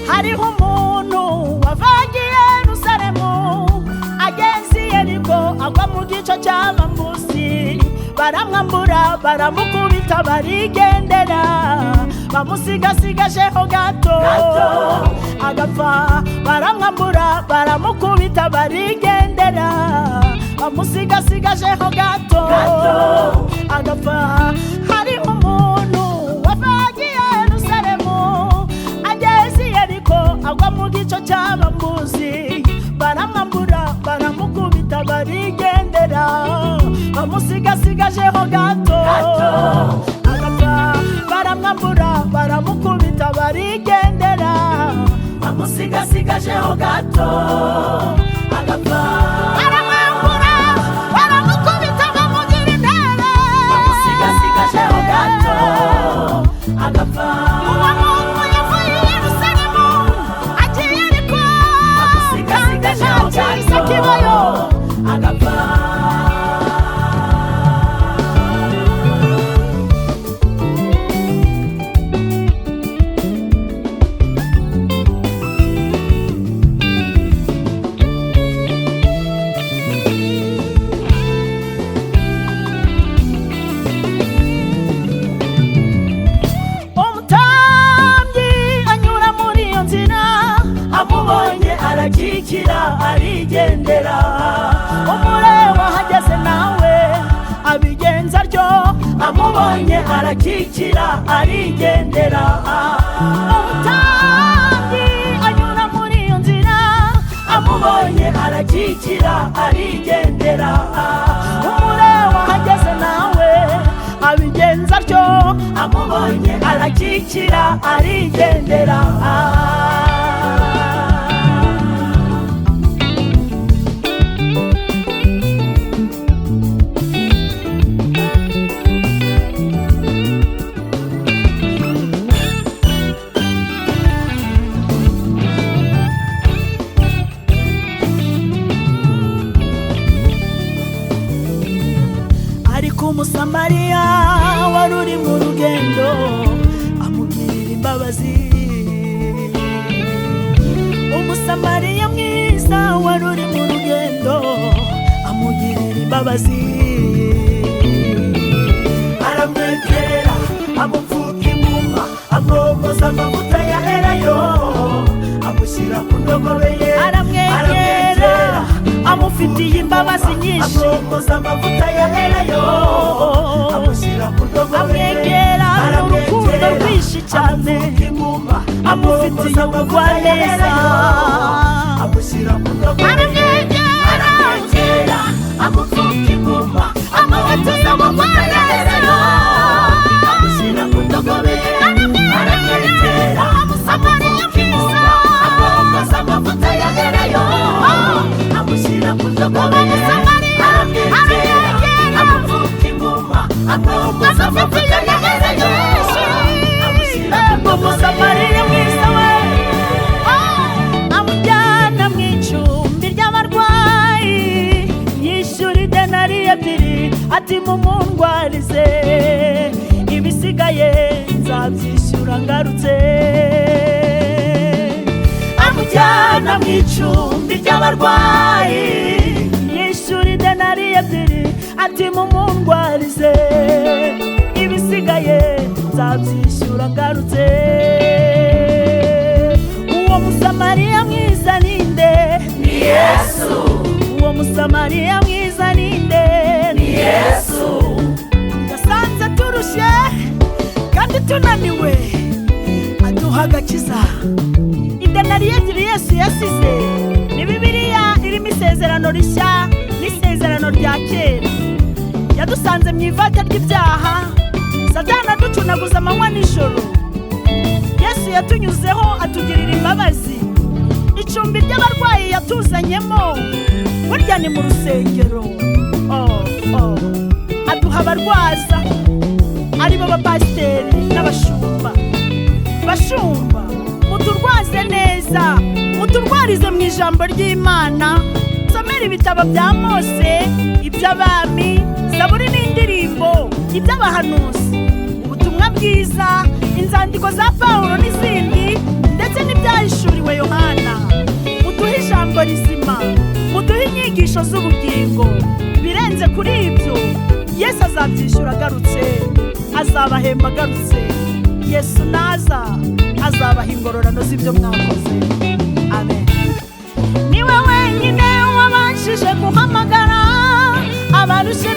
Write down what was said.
Hariho umuntu wavagiye Yerusalemu ageze i Yeriko agwa mu gico cy'abambuzi, baramwambura baramukubita barigendera, bamusigasigajeho gato agapfa. Baramwambura baramukubita barigendera, bamusigasigajeho gato agapfa. Hariho umuntu wavagiye Yerusalemu ageze i Yeriko agwa mu gico cy'abambuzi, baramwambura baramukubita barigendera, bamusigasigajeho gato agapfa. Baramwambura baramukubita barigendera, bamusigasigajeho gato agapfa. Baramwambura baramukubita bamugira intere, Bamusigasigajeho gato agapfa. Uwo muntu yavuye i Yerusalemu agiye Yeriko, kandi nta Bamusigasigajeho cyiza gato kibayo. agapfa. Umutambyi anyura muri iyo nzira, Amubonye arakikira arigendera. Umureba ahageze nawe abigenza atyo. Amubonye arakikira arigendera. Umutambyi anyura muri iyo nzira, Amubonye arakikira arigendera. Umureba ahageze nawe abigenza atyo. Amubonye arakikira arigendera. Ariko Umusamariya wari uri mu rugendo amugirira imbabazi. Umusamariya mwiza wari uri mu rugendo amugirira imbabazi. Aramwegera amupfuka inguma, amwomoza amavuta ya elayo, amushyira ku ndogobe ye. Aramwegera amufitiye imbabazi nyinshi, amwomoza amavuta ya elayo, amushyira ku ndogobe ye. Amwegera n'urukundo Aramwegera, rwinshi cyane, amupfuka inguma, amufitiye amwomoza amavuta ya ubugwaneza. elayo, amushyira ku ndogobe ye. Aramwegera, Aramwegera amupfuka inguma, amufitiye amavuta ya ubugwaneza, elayo, amushyira ku ndogobe ye. Aramwegera Umusamariya amupfuka mwiza, inguma, amwomoza amavuta ya elayo, amushyira ku ndogobe ye. Umusamariya Aramwegera aramwegera, amupfuka inguma, amwomoza amavuta ya elayo, amushyira ku ndogobe ye. Umusamariya mwiza we amujyana mu icumbi ry'abarwayi, yishyura idenari 2 ati mumundwarize, ibisigaye nzabyishyura ngarutse. Amujyana mu icumbi ry'abarwayi, yishyura idenari 2 ati mumundwarize, ibisigaye nzabyishyura ngarutse. Uwo Musamariya mwiza ninde? Ni Yesu. Uwo Musamariya mwiza ninde? Ni Yesu. Yasanze turushye kandi tunaniwe, aduha agakiza. Idenari 2 Yesu yasize ni Bibiliya irimo isezerano rishya n'isezerano rya kera. Yadusanze mu ivata ry'ibyaha, Satani aducunaguza amanywa nijoro. Yesu yatunyuzeho atugirira imbabazi. Icumbi ry'abarwayi yatuzanyemo burya ni mu rusengero. Oh, oh. Aduha abarwayi. Abarwaza aribo bapasiteri n'abashumba. Bashumba, muturwaze neza, muturwarize mu ijambo ry'Imana. Somera ibitabo bya Mose, iby'Abami, Zaburi n'indirimbo, iby'abahanuzi, ubutumwa bwiza, inzandiko za Pawulo n'izindi, ndetse n'ibyahishuriwe Yohana. Muduhe ijambo rizima, muduhe inyigisho z'ubugingo. Birenze kuri ibyo, Yesu azabyishyura agarutse, azabahemba agarutse. Yesu naza azabaha ingororano z'ibyo mwakoze. Amen. Niwe wenyine wabashije guhamagara abarushye.